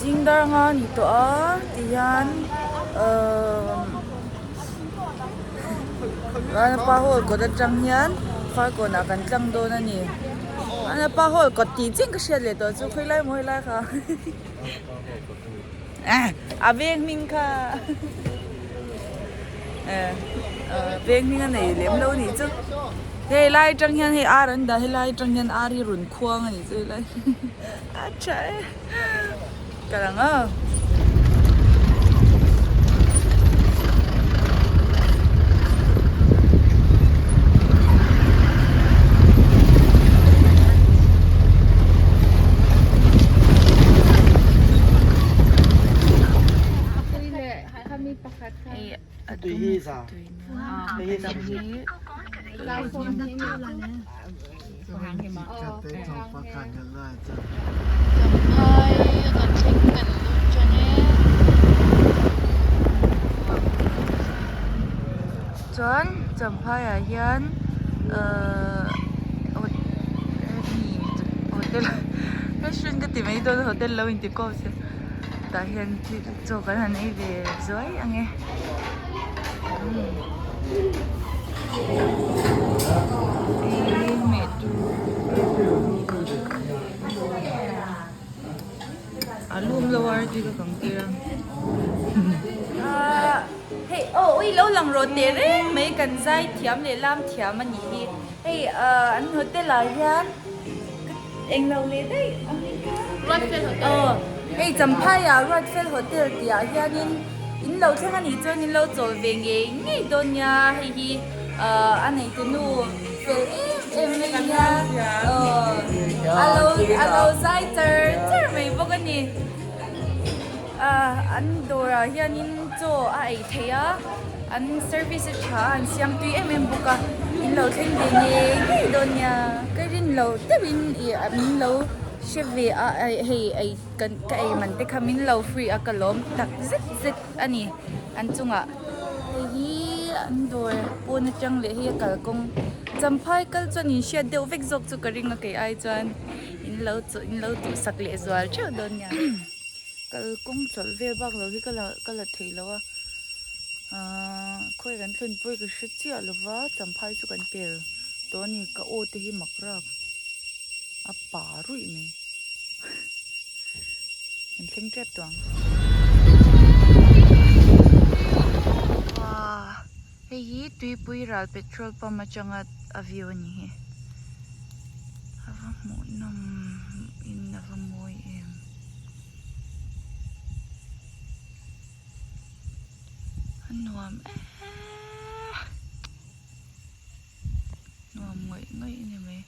Zing dar anga a ni tawh a tihian ahh Vanapa hall kawt atang hian Farkawn ah kan tlang dawn a ni. Vanapa hall kawt tih chiah ka hriat leh tawh chu khawilai maw helai kha a veng hming kha veng hming a nei lem lo a nih chu. Hei lai atang hian hei ar an dah helai atang hian ar hi rawn khuang a nih chu helai a tha e ka lang a. Champhai kan thleng kan lut tan e. Chuan Champhai ah hian ahh hotel restaurant ka ti mai dawn a hotel lo inti kawp se tah hian thil chaw kan han ei ve zuai ang e. A lum lo a tui ka kang tir a ahh hei aw ui lo lang rawh teh reng mai kan zai thiam leh lam thiam a nih hi hei ahh an hotel ah hian englo leh daih a hming kha aw hei champhai ah Ruatfel hotel tih ah hianin in lo thleng a nih chuan in lo chawl ve ngei ngei dawn nia hei hi ahh a neitu nu fel em em mai nia aw a lo a lo zai char char mai bawk a ni ahh an dawr ah hianin chaw a ei theih a an service a tha a an siam tui em em bawk a in lo thleng ve ngei ngei dawn nia ka rin lo deuhin ih min lo hre ve a hei ei kan ka ei man te kha min lo free a ka lawm tak zet zet a ni an chungah hei hi an dawr pawn atang leh hei a kalkawng champhai kal chuan in hriat deuh vek zawk chu ka ring a kei ai chuan in lo in lo duhsak leh zual theuh dawn nia kalkawng chawlh vel bak lo hi ka la ka la thei lo a ahh khawi kan thlen pawh hi ka hre chiah lo va champhai chu kan pel tawh a ni ka aw te hi mak rap a pa ruih mai kan thleng tep tawh ang. Hei hi tuipui ral petrol pump atanga a view a ni hi a va hmuhnawm in a va mawi em. A nuam em nuam ngawih ngawih a ni mai.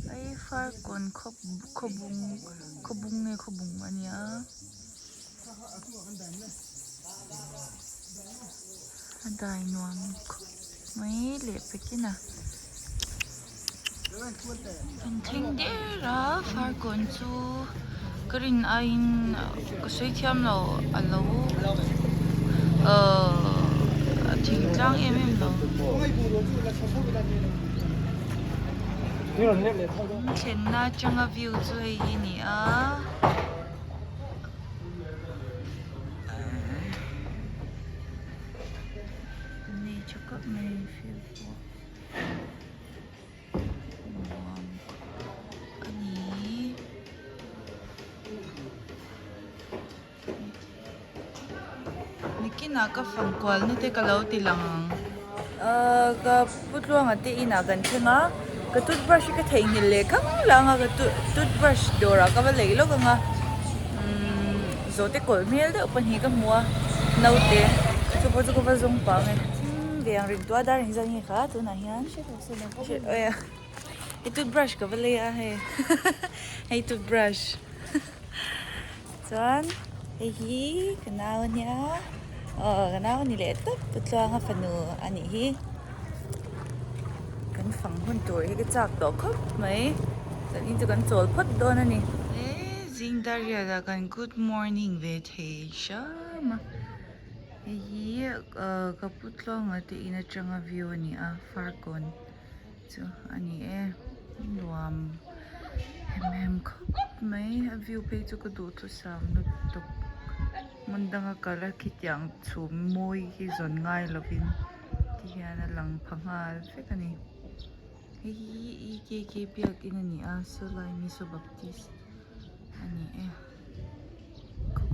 Hei farkawn khaw khawbung khawbung nge khawbung a nia a dai nuam khawp mai leh pekin a kan thleng der a farkawn chu ka rin aiin ka sawi thiam lo a lo ahh a thingtlang em em lo. Thlenna atanga view chu hei hi a ni a. Nei tha khawp mai view pawh nuam a ni. Nikinah ka fang kualna te ka lo ti lang ang. Ahh ka pu tluanga te inah kan thleng a ka toothbrush hi ka theihnghilh leh khang lang a ka toothbrush dawrah ka va lei lawk ang a umm zawhte kawlh hmel deuh pahnih ka hmu a naute chu pawh chu ka va zawng pah ang e ve ang rin tua dar engzat nge kha tunah hian hei toothbrush ka va lei a hei hei toothbrush. Chuan hei hi ka nau a nia aw ka nau a ni leh tawp pu Tluanga fanu a nih hi kan fang hun tur hi ka chak tawh khawp mai chuan in chu kan chawl phawt dawn a ni. He zing dar riat ah kan good morning ve thei hram a hei hi ka pu Tluanga te in atanga view a ni a farkawn chu a ni e nuam em em. khawp mai a view phei chu ka duhthusam lutuk hmun danga kal a khitiang chhum mawi hi zawn ngai lovin ti hian a lang pha nghal vek a ni hei hi e k k biakin a ni a sawlai mizo baptist a ni e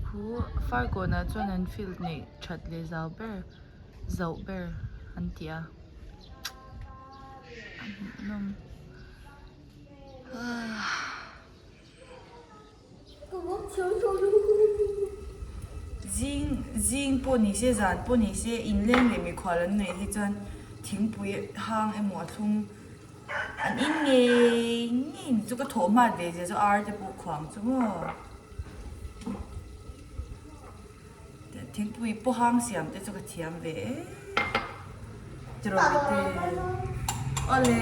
khu farkawnah chuan an field neih that leh zau ber zauh ber an ti a a hmuhnawm Zing zing pawh ni se zan pawh ni se inleng leh mikhual an neih hi chuan thingpui hang emaw a thlum an in ngei ngei ni chu ka thawh hmat ve zia chu ar te pawh khuang chu maw thingpui pawh hang siam te chu ka thiam ve em tiraw mite awle.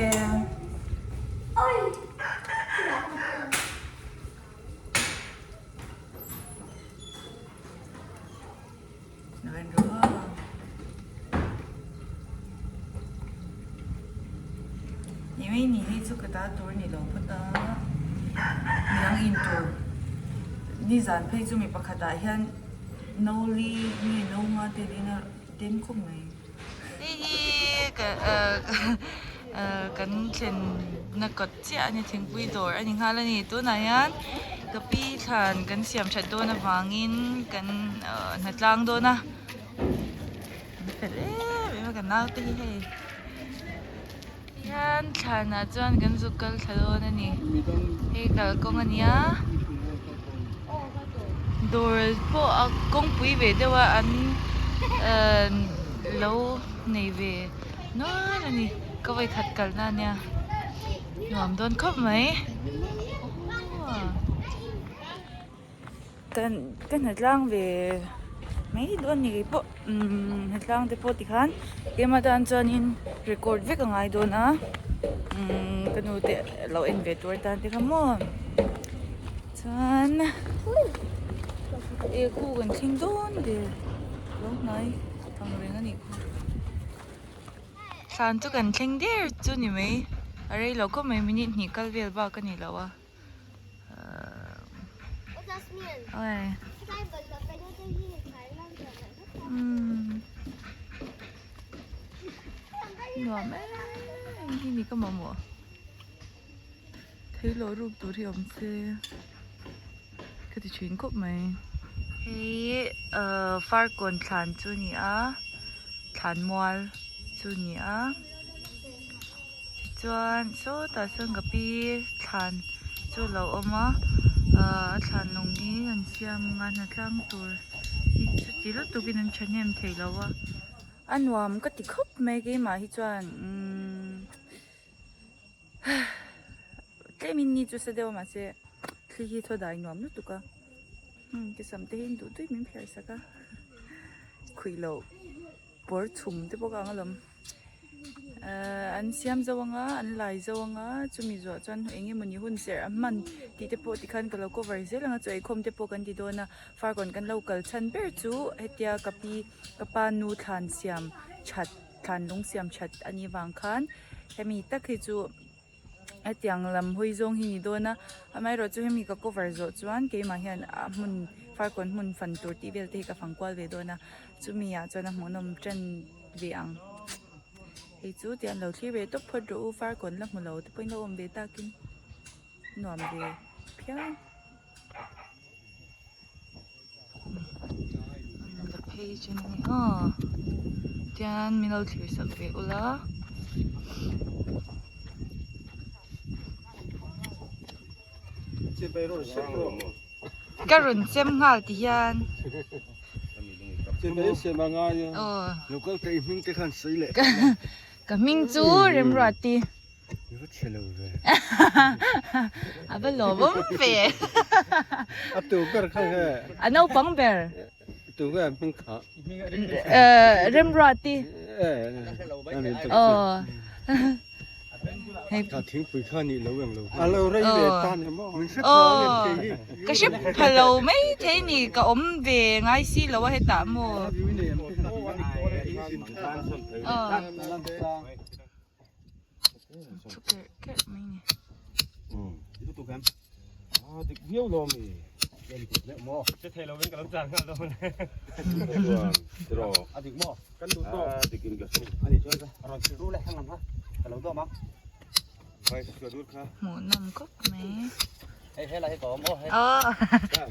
Ni mai ni hi chu ka ta tur ni lo phawt a midang in tur nizan phei chu mi pakhat ah hian no li nge no nga te an in a den khawp mai. Hei hi ka kan thlen na kawt chiah a ni thingpui dawr a ni nghal a ni tunah hian ka pi thlan kan siam that dawn avangin kan hnatlang dawn a an fel em em a ka naute hi hei tihian thlanah chuan kan zuk kal thla dawn a ni hei kalkawng a nia dawr pawh a kawngpui ve deuh a an lo nei ve nual a ni ka vawikhat kalna a nia nuam dawn khawp mai kan ka hnatlang ve mai dawn ni keipawh umm hnatlang te pawh tikhan keimah tan chuanin record vek a ngai dawn a umm ka nu te lo en ve tur atan te kha maw chuan e khu kan thleng dawn der lo hnai ang reng a nih khu thlan chu kan thleng der chu ni mai a rei lo khawp mai minute hnih kal vel bak a ni lo a. Nuam em hi ni ka mamawh thei lawh ruk tur hi awm se ka ti thin khawp mai. Hei ahh farkawn thlan chu a ni a thlan mual chu a ni a. Tichuan sawtah sawn ka pi thlan chu a lo awm a ahh a thlan lung hi an siam ang a hnatlang tur hi chuti lutuk in an thahnem thei lo a a nuam ka ti khawp mai keimah hi chuan umm tlem in ni chu sa deuh a mahse thli hi thaw dai nuam lutuk a heng ke sam te hi an duh duih min phiar sak a khuih loh pawr chhum te pawh ka ang alawm. Ahh an siam zo anga an lai zo anga chumi zuah chuan eng emawni hun serh a hman tih te pawh tikhan ka lo cover zel anga chaw eikhawm te pawh kan ti dawn a farkawn kan lo kal chhan ber chu hetia ka pi ka pa nu thlan siam that thlan lung siam that anih vang khan hemi tak hi chu. Hetiang lam hawi zawng hi ni dawn a amaherawh chu hemi ka cover zawh chuan keimah hian a hmun farkawn hmun fan tur tih vel te hi ka fang kual ve dawn a chumi ah chuan a hmuhnawm tan ve ang hei chu tiang lo thlir ve tawp phawt rawh u farkawn la hmu lo te pawhin lo awm ve takin nuam ve phian. La phei chu ni aw tian min lo thlir sak ve ula. Ka rawn chem nghal ti hian. Ka hming chu Remruati. I va chhe lo ve. A va lawmawm ve. A tu ber kha nge? A naupang ber. Tu nge an hming kha? Remruati. Aw. Ka thingpui kha nih lo eng lo. A lo rei ve ta ni maw? Min hre pha ngem kei hi. Ka hre pha lo mai thei ni ka awm ve ngai si lo a hetah maw? Aw. Thu kerh kerh mai ni. Dik viau lo mi. Dik leh maw? Che thei lo in ka lo chan nghal dawn. Tiraw. A dik maw? Kan duh tawk. A dik in ka hre. A nih chuan a rawn thil ru leh hang lam kha ka lo dawm ang. Vai sua dur kha. Hmuh nawm khawp mai. Hei helai hi ka awm aw hei. Aw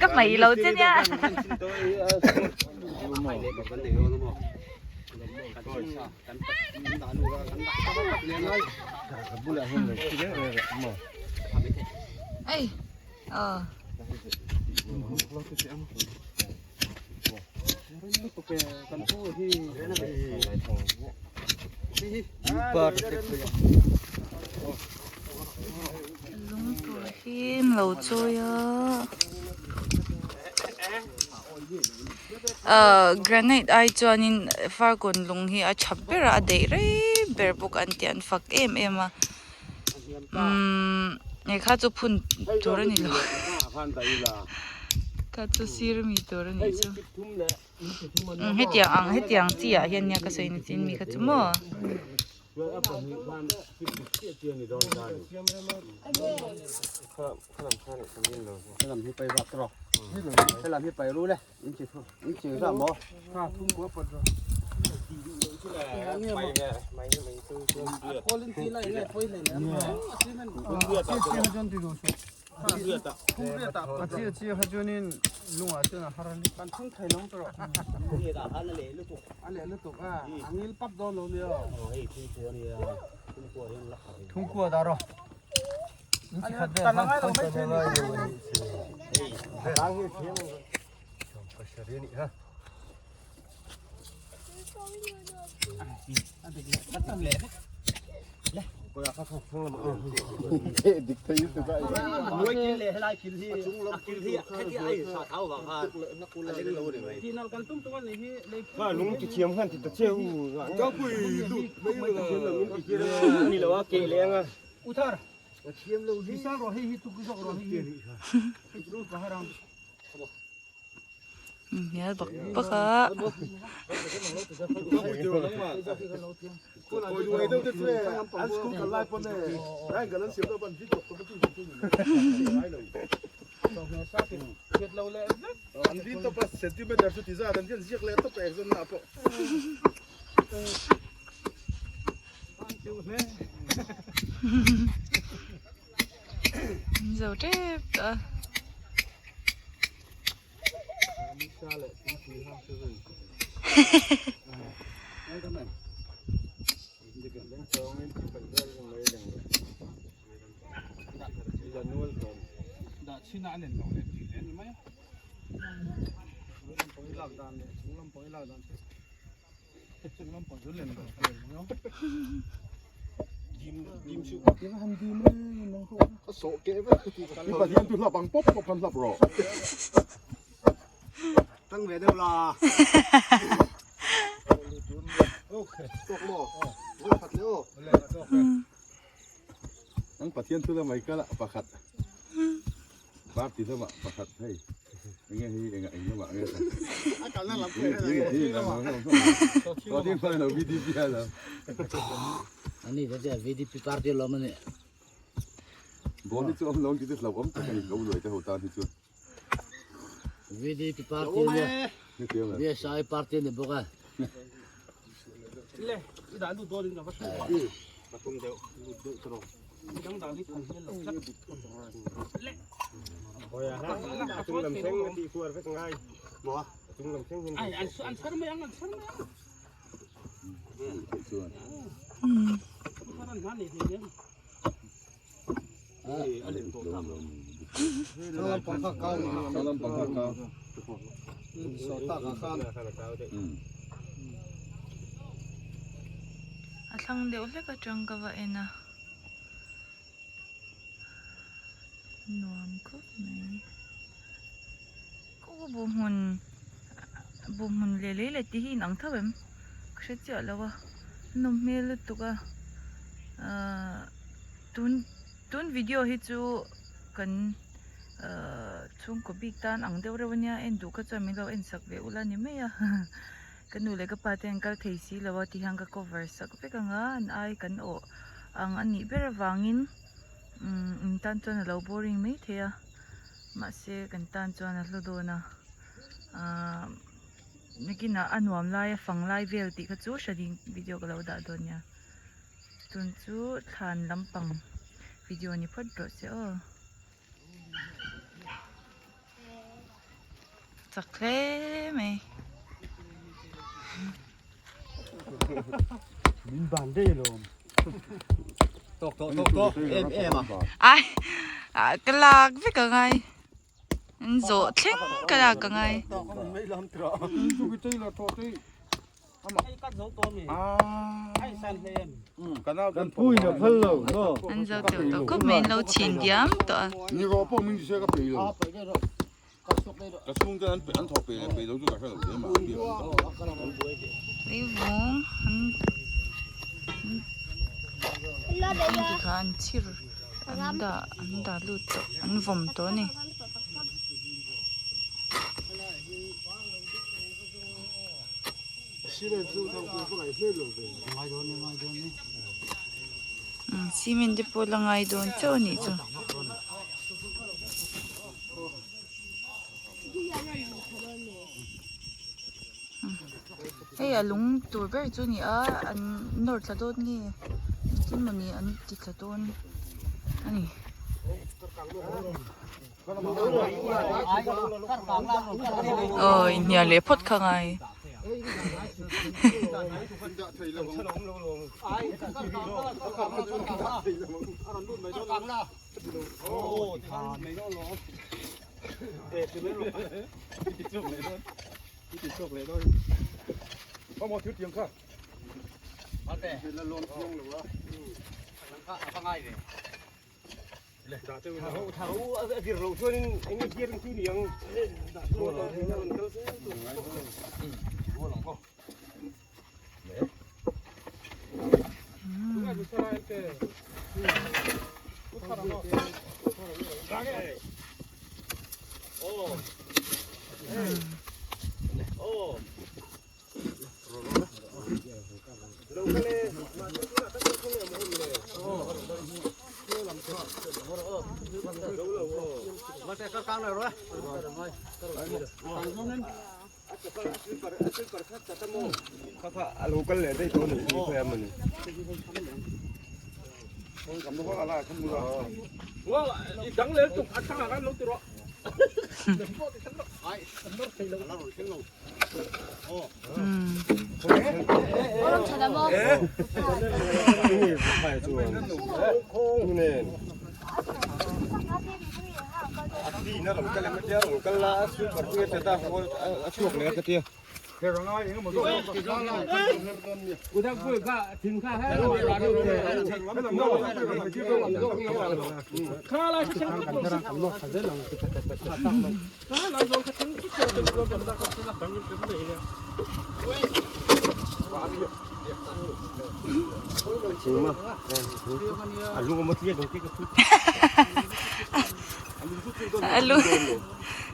ka hmai lo che nia. Ei aw. Lung tur hi an lo chawi a ahh granite ai chuanin farkawn lung hi a tha ber a a daih rei ber bawk an tih an fak em em a umm he kha chu phun tur a ni lo kha chu sir mi tur a nih chu umm hetiang ang hetiang chi ah hian nia ka sawi ni chin mi kha chu maw. Hnial bak bak a. Zo tep tawh a. A thlang deuh hlek atang ka va en a nuam khawp mai khaw bu hmun bu hmun leh lei leh tih hi inang tho em ka hre chiah lo a nawm hmel lutuk a ahh tun tun video hi chu kan ahh chhungkaw bik tan ang deuh reuh ania en duh kha chuan min lo en sak ve ula ni mai a ka nu leh ka pa te an kal thei si lo a tihian ka cover sak vek ang a an ai kan awh ang a nih ber avangin umm in tan chuan a lo boring mai thei a. Mahse kan tan chuan a hlu dawn a ahh nakinah a nuam lai a fang lai vel tih kha chu hranin video ka lo dah dawn nia. Tun chu thlan lampang video ni phawt rawh se aw. Chak hle mai. Min ban daih alawm. Tawk tawh tawk tawh em em a. Ai ka lak vek a ngai. An zawh thleng ka lak a ngai. An zo teuh tawh khawp mai an lo chhin diam tawh a. Leivung an an ti kha an chhir an dah an dah lut tawh an vawm tawh a ni. Cement te pawh la ngai dawn chauh a nih chu. Hei a lung tur ber chu a ni a an nawr thla dawn nge engtin mawni an ti thla dawn a ni. Aw inhnial leh phawt kha ngai.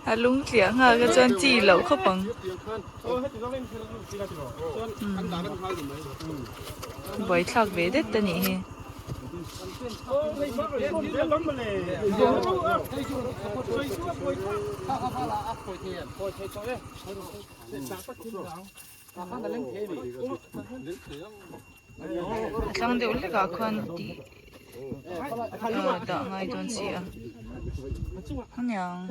A lung tliah nghal kha chuan chi loh khawp ang. Buaithlak ve det a nih hi. A tlang deuh hlek ah khuan tih ah dah ngai dawn si a aniang.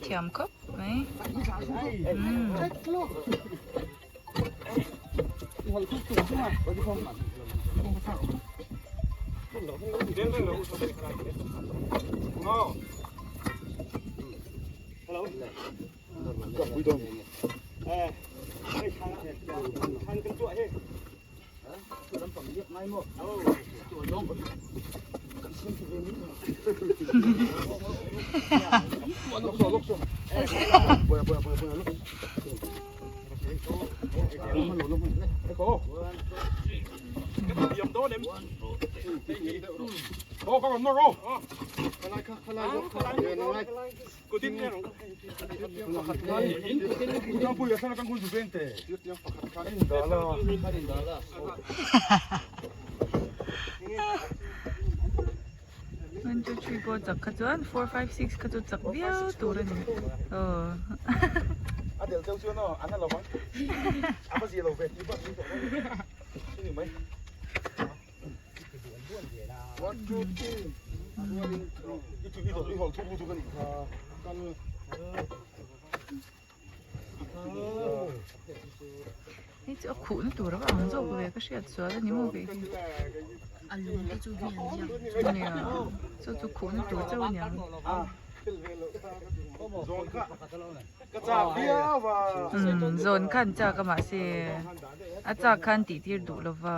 Thiam khawp mai. One two three pawh chak kha chuan four five six kha chu chak viau tur a ni aw. Hei chu a khuhna tur a va ang zawk ve ka hriat sual a ni maw kei hi. A lung te chu hei an ziak Nia chu chu khuhna tur chauh a niang. Umm zawn khan chak a mahse a chak khan tih tir duh lova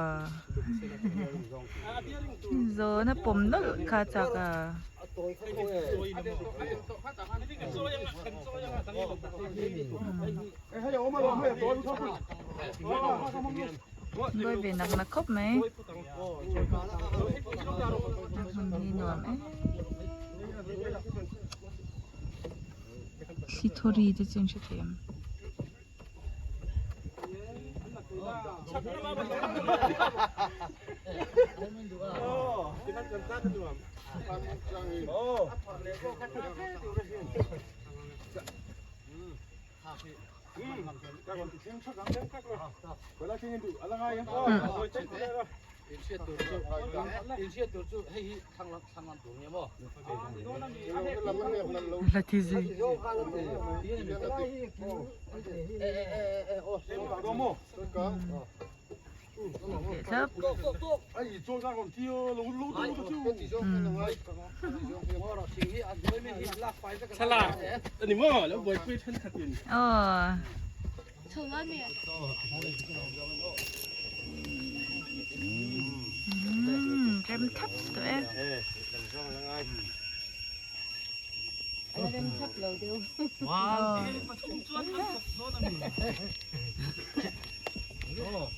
zawn a pawm nawlh kha a chak a. Ngawi ve nak nak khawp mai a hmun hi nuam em sithawri te chu an hre thei ang. La ti zui. Leh thlap. Aw. Umm rem thlap tawh e.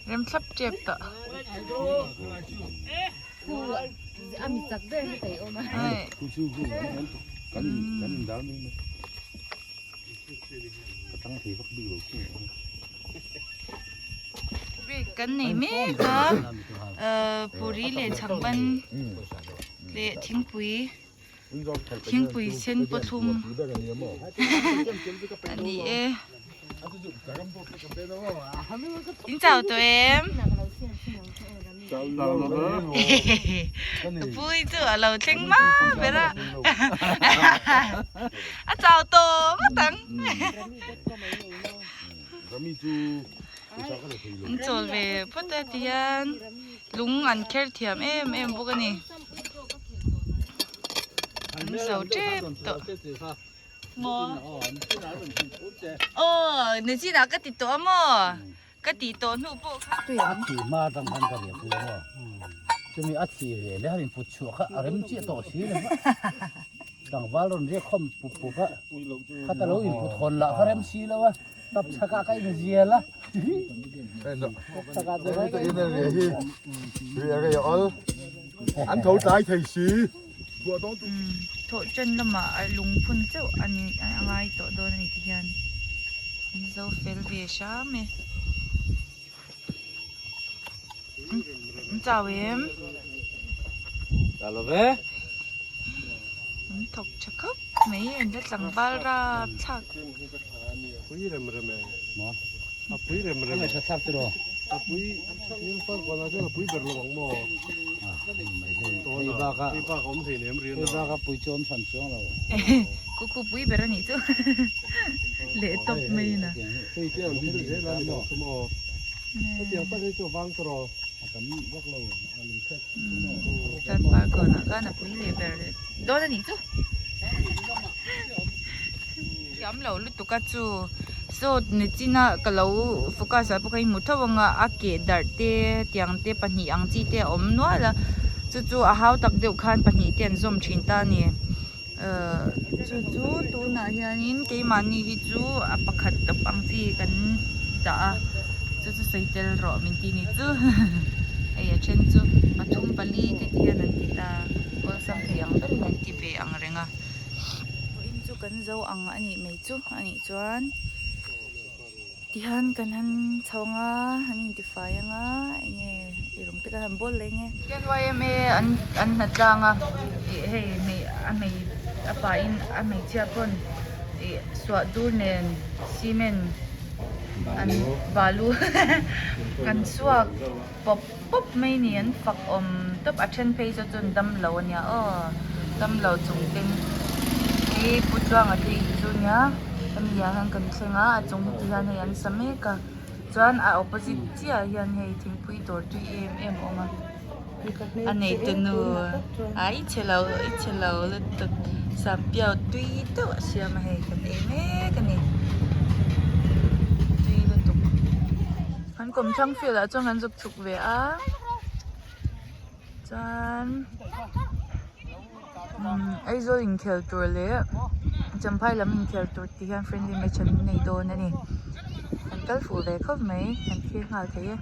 Rem thlap tep tawh. Break kan nei mek a puri leh chhangban leh thingpui thingpui sen pawthlum a ni e in chau tawh em pui chu a lo thleng hma ber a a chau tawh ngawt ang an chawl ve phawt a tihian lung an kher thiam em em bawk a ni an zo tep tawh maw aw nichinah ka ti tawh a maw. Ka tih tawh hnu pawh kha. A thi hma atang khan ka riah pui a maw. Chumi a thi ve leh a in put chhuah kha a rem chiah tawh si lo va. Tlangval rawn riak khawm pup pup a, khata lo in put hawn lah kha rem si lo a, tap chhakah ka in zial a. Tap chhakah te ka in An tho tlai thei si. Thawh ṭan lamah a lungphun chauh a ni a ngai tawh dawn a ni ti hian an zo fel ve hram e. An chau em? Chau lo ve. An thawk tha khawp mai an la tlangval rap thlak. Pui rem rem e. A pui rem rem e. Tha thlak tiraw? A pui a pui ber lo ang maw? Hei bak a Hei bak a awm thei nem rian a. Hei bak a pui chu awm hran chuang lo. Khu khu pui ber a nih chu leh tawp mai in a. Hei te ang thil zel a ni lo chu maw. Hetiang tak hi chu a vang tawh rawh. A tam vak lo a lung thek Chuan parkawn ah khan a pui leh ber dawn a nih chu. Thiam lo lutuk a chu saw nichin a ka lo focus ah pawh kha i hmu tho ang a a keh darh te tiang te pahnih ang chi te a awm nual a chu chu a hau tak deuh khan pahnih te an zawm thin ta a ni ahh chu chu tunah hianin keimahni hi chu a pakhat tawp ang chi kan dah a chu chu sawi tel rawh min ti ni chu hei a then chu pathum pali te ti hian an ti ta awlsam thei ang berin an ti ve ang reng a. Vawiin chu kan zo ang a nih mai chu a nih chuan tihian kan han chho ang a an intifai ang a enge eirawng te kan han bawl leh nge. YMA an an hna tlang a ih hei hmei a hmei a pahin a hmeichhia pawn ih suah dur nen cement an balu an suak pawp pawp mai ni an fak awm tawp a then phei saw chuan damlo a nia aw damlo chung ten hei pu tluanga te in chu nia hemi ah hian kan thleng a a chung hi ti hian hei an sa mek a chuan a opposite chiah ah hian hei thingpui dawr tui em em a awm a a nei te nu a i chhe lo i chhe lo lutuk sampiau tui deuh a siam a hei kan ei mek a ni tui lutuk. Kan kawmthlang field ah chuan kan zuk chhuk ve a chuan umm Aizawl inkhel tur leh Champhai lam inkhel tur tih hian friendly match an nei dawn a ni an kal fuh ve khawp mai an thlir nghal thei e.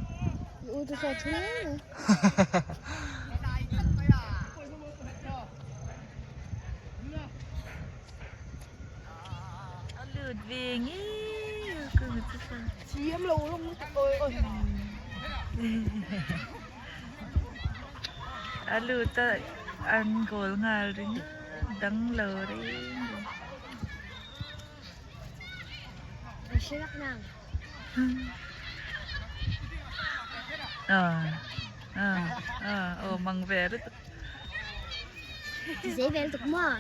A lut ve ngei a ka hmu chu chuan. Thiam lo rawng lutuk awi awi. A lut a an goal nghal ringawt dang lo reng reng. An hre vak nang. Ah ah ah aw mang ve lutuk. Zei vel tuk maw?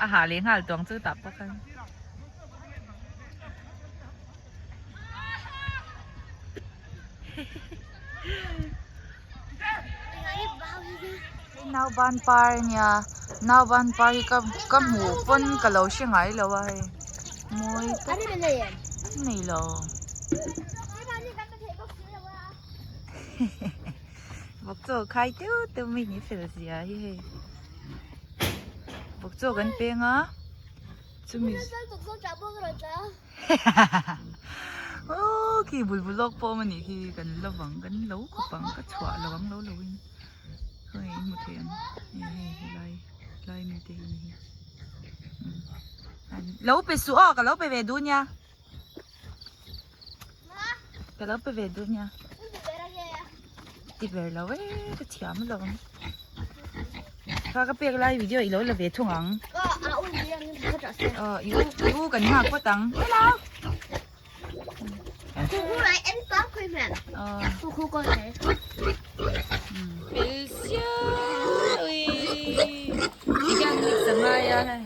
A ha leh nghal tuang chu tah pawh khan. Nauban par a nia nauban par hi ka ka hmuh pawn ka lo hre ngai lo a hei mawi tak nei lo. Vawk chaw khai teuh teuh mai ni fel zia hi hei vawk chaw kan peng a chumi aw khi bul bul lawk pawh a awm a nih khi kan la vang kan lo khawp ang ka chhuah lo ang lo lo in khawnge i hmu thei ang hei hei helai lai mi te hi ni hi lo pe suh aw ka lo pe ve duh nia. Ka lo pe ve duh nia. Ti ber lo e, ka thiam lo ang. Kha ka pek lai video i lo la ve thung ang. Ờ, i u, i u kan nghak phawt ang. Hello. Ờ. Fel sia ui. Tihian mix a ngai a hei.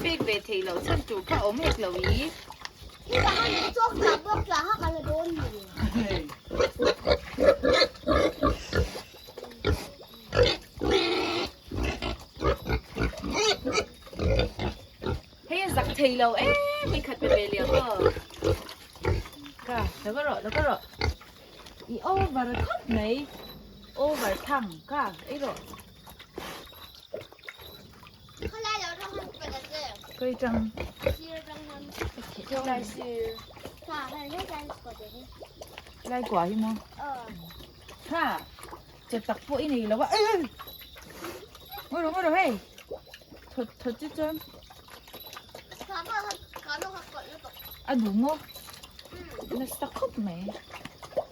Pek ve theih loh chhan tur kha awm hek lo i. lo em mai khat pe ve liam aw. Ka lo ka rawh lo ka rawh. I over khawp mai. Over thang ka ei rawh. Koi tang. Lai kua hi maw? Kha che tak pawh i nei lo a. Ngawi rawh ngawi rawh hei. Thawt thawt chu chuan. A duh maw? Nasa khawp mai.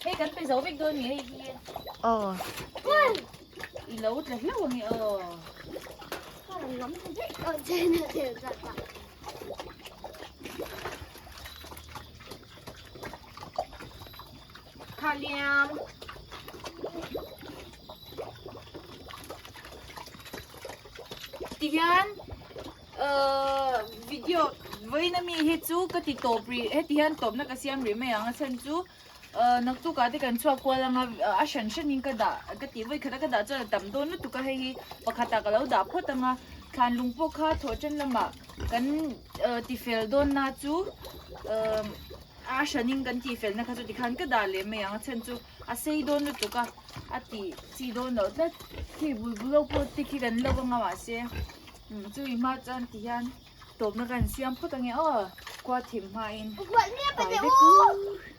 Hei kan pe zo vek dawn ni hei hi. Aw. I lo tla hlauh ang e aw. Kha liam. Tihian video vawiin ami hi chu ka ti tawp rih heti hian tawpna ka siam rih mai ang a chhan chu naktukah te kan chhuak kual anga a hran hranin ka dah ka tih vawi khat a ka dah chuan a tam dawn lutuk a hei hi pakhatah ka lo dah phawt anga thlan lung pawh kha thawh ṭan lamah kan tifel dawn na chu a hranin kan tihfelna kha chu tikhan ka dah leh mai ang a chhan chu a sei dawn lutuk a a tih chi dawn loh tlat khi bul bul ho pawh te khi kan lo anga mahse chu i hma chuan ti hian tawpna kan siam phawt ange aw khua thim hmain fai vek.